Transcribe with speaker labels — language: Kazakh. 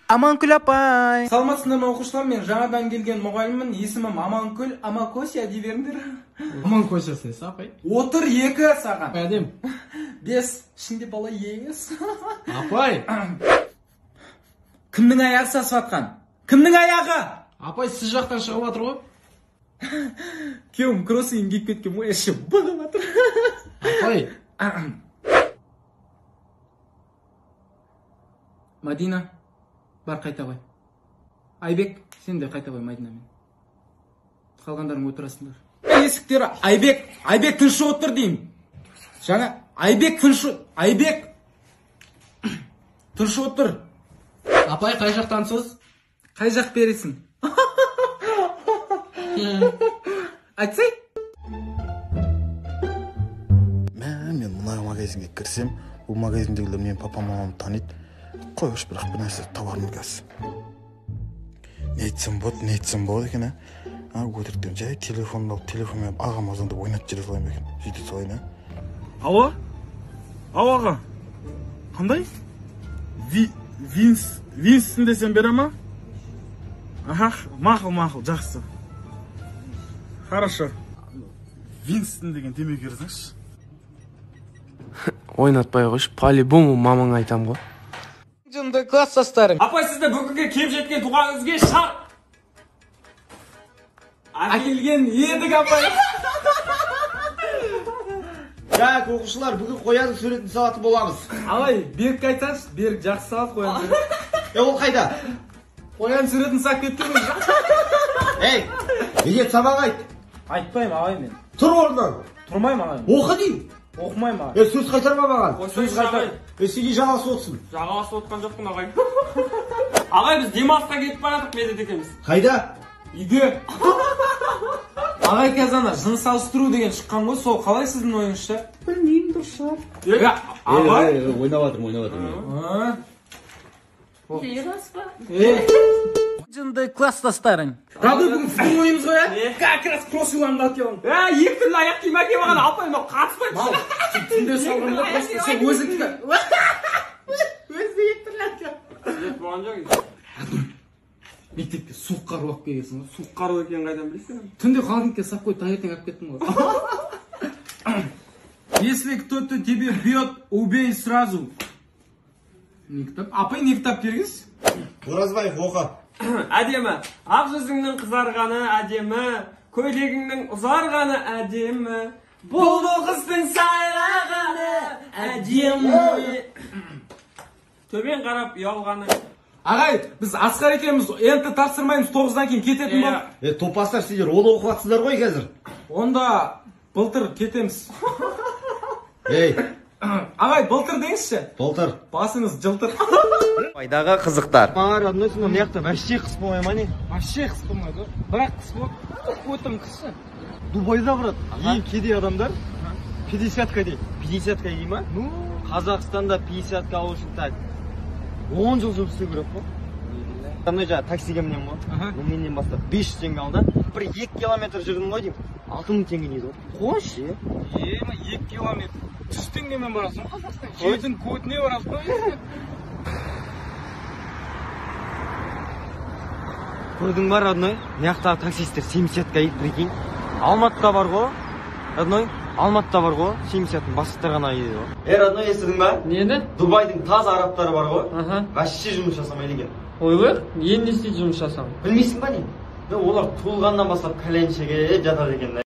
Speaker 1: Аманкүл апай. Саламатсыздар ма, оқушылар? Мен жаңадан келген мұғаліммін. Есімім Аманкүл, Амакося дей беріңдер.
Speaker 2: Аманкосясы несі, апай?
Speaker 1: Отыр 2 саған.
Speaker 2: Әдем.
Speaker 1: 5, ішінде бала ес.
Speaker 2: Апай.
Speaker 1: Кімнің аяғы сасып атқан? Кімнің аяғы?
Speaker 2: Апай, сіз жақтан шығып жатыр ғой.
Speaker 1: Күйеуім кроссовкін киіп кеткен ғой, іші бұғып жатыр.
Speaker 2: Апай.
Speaker 1: Мадина, бар қайта қой. Айбек, сен де қайта қой Мадинамен. Қалғандарың отырасыңдар. Есіктері, Айбек, Айбек тыныш отыр деймін. Жаңа, Айбек тыныш, Айбек тыныш отыр.
Speaker 2: Апай, қай жақтансыз?
Speaker 1: Қай жақ бересің? Айтсай.
Speaker 3: Мен мына магазинге кірсем, бұл магазиндегілер менің папам мамамды таниды. Қойғыш, бірақ бір нәрсе табармын қазір. Не айтсам болады, не айтсам болады екен, а? Өтіріктен жай телефонды алып, телефонмен ағама звондап ойнатып жібере салайын ба екен? Сөйте салайын, а?
Speaker 4: Алло? Алло, аға. Қандай? Винстон десем бере ма? Аха, мақұл, мақұл, жақсы. Хорошо. Винстон деген темекі берсеңші.
Speaker 5: Ойнатпай қойшы, по-любому мамаңа айтам ғой.
Speaker 1: Жынды класстастарым.
Speaker 6: Апай, сізді бүгінгі келіп жеткен туғаныңызге шар
Speaker 1: әкелген едік, апай.
Speaker 7: Так, оқушылар, бүгін қоян суретін салатын боламыз.
Speaker 1: Ағай, Берік айтсаңшы, Берік жақсы салады қоян суретін.
Speaker 7: Ол қайда?
Speaker 1: Қоян суретін салып кетті ғой.
Speaker 7: Ей, неге сабақ айт?
Speaker 1: Айтпаймын, ағай мен.
Speaker 7: Тұр орнынан.
Speaker 1: Тұрмаймын, ағай.
Speaker 7: Оқы деймін.
Speaker 1: Оқымаймын, ағай.
Speaker 7: Сөз қайтарма маған.
Speaker 6: Сөз қайтар.
Speaker 7: Сен жағаласып отырсың.
Speaker 6: Жағаласып отқан жоқпын, ағай. Ағай, біз демалысқа кетіп баратық, Медет екеуміз.
Speaker 7: Қайда?
Speaker 1: Үйге. Ағай, қазір ана жыныс ауыстыру деген шыққан ғой, сол қалай сіздің ойыңызша? Білмеймін, дұрыс шығар. Ағай,
Speaker 7: ойнап жатырмын, ойнап жатырмын.
Speaker 8: Рас па?
Speaker 1: Жынды класстастарың. Рады, бүгін сіздің ойымыз ғой, ә? Как раз кроссовкаларымды алып келдім.
Speaker 6: Екі түрлі аяқ киім әкеліп алған, апай, мынау қатыспайды.
Speaker 1: Мал, түнде салғанда просто сен өзіңдікі. Өзі екі түрлі алып келдім.
Speaker 6: Болған жоқ.
Speaker 1: Мектепте суық қар болып келгенсің ғой.
Speaker 6: Суық қар екенін қайдан білесің?
Speaker 1: Түнде холодильникке салып қойып, таңертең алып кеттім ғой. Если кто-то тебе бьет, убей сразу. Не кітап? Апай, не кітап бергіз?
Speaker 7: Оразбаев, оқы.
Speaker 6: Әдемі. Ақ жүзіңнің қызарғаны әдемі, көйлегіңнің ұзарғаны әдемі, бұлбұл қыздың сайрағаны әдемі. Төмен қарап ұялғаны.
Speaker 1: Ағай, біз Асқар екеуміз ЕНТ тапсырмаймыз, 9-дан кейін кететін болып.
Speaker 7: Топастар сендер, оны оқып жатсыздар ғой қазір.
Speaker 1: Онда былтыр кетеміз.
Speaker 7: Ей.
Speaker 1: Ағай, былтыр деңізші.
Speaker 7: Былтыр.
Speaker 1: Басыңыз жылтыр.
Speaker 7: Пайдағы қызықтар. Маған родной сынып мына жақта вообще қыс болмай ма не?
Speaker 1: Вообще қыс болмайды. Бірақ қыс болып, өтім қысшы.
Speaker 7: Дубайда, брат, ең кедей адамдар 50-ка дейді. 50-ка дей ма? Ну, Қазақстанда 50-ка алу үшін так 10 жыл жұмыс істеу керек қой. Андай жаңа таксиге мінемін ғой. Менен бастап 500 теңге алды. Бір 2 километр жүрдім ғой деймін. 6000 теңге дейді ғой. Қойшы.
Speaker 1: Ема 2 километр. 100 теңгемен барасың ғой Қазақстан. Жердің көтіне барасың ғой.
Speaker 7: Көрдің ба, родной? Мына жақтағы таксисттер 70-ка дейді, прикинь. Алматыда бар ғой, родной. Алматыда бар ғой, 70-тің бастықтар ғана дейді ғой. Родной, естідің ба?
Speaker 6: Нені?
Speaker 7: Дубайдың таза арабтары бар ғой. Вообще жұмыс жасамайды екен.
Speaker 6: Ойбай, енді не істейді жұмыс жасамай?
Speaker 7: Білмейсің ба не? Олар туылғаннан бастап кальян шегіп жатады екен.